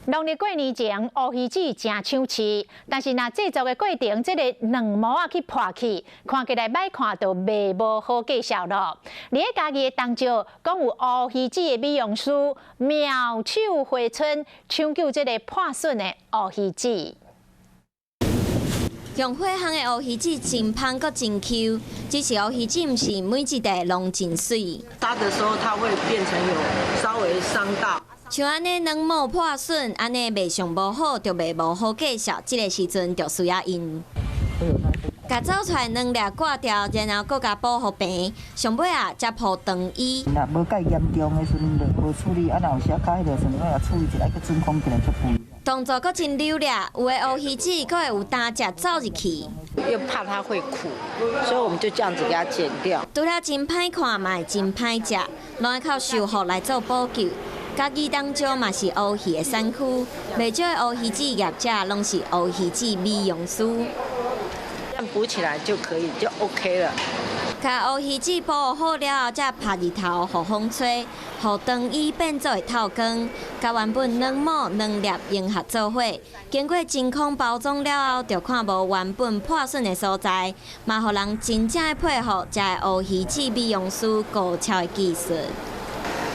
農曆過年前，烏魚子誠搶市，但是若製作的過程，這个卵膜仔去破去，看起來歹看，就袂無好介紹囉。佇咧嘉義的東石，講有烏魚子的美容師妙手回春，搶救這个破損的烏魚子。用火烘的烏魚子真芳閣真 Q，只是烏魚子毋是每一塊攏真媠。殺的時候，它會變成有稍微傷到。像按呢卵膜破損，按呢賣相無好，就賣無好價數。這个時陣就需要𪜶。共走出來卵粒割掉，然後閣共補予平，上尾仔才鋪腸衣。若無蓋嚴重的時陣，就無處理，啊，若有時較彼个時陣，愛處理一下，閣真空起來足肥。動作閣真流利，有的烏魚子閣會有焦汁走入去。又怕它會苦，所以我們就這樣子給它剪掉。除了真歹看，嘛會真歹食，攏愛靠修復來做補救。嘉義東石嘛是烏魚的產區，袂少的烏魚子業者攏是烏魚子美容師。這樣補起來就可以，就 OK 了。共烏魚子補好了後，才曬日頭，予風吹，予腸衣變做會透光，佮原本卵膜卵粒融合做伙。經過真空包裝了後，就看無原本破損的所在，嘛予人真正佩服這个烏魚子美容師高超的技術。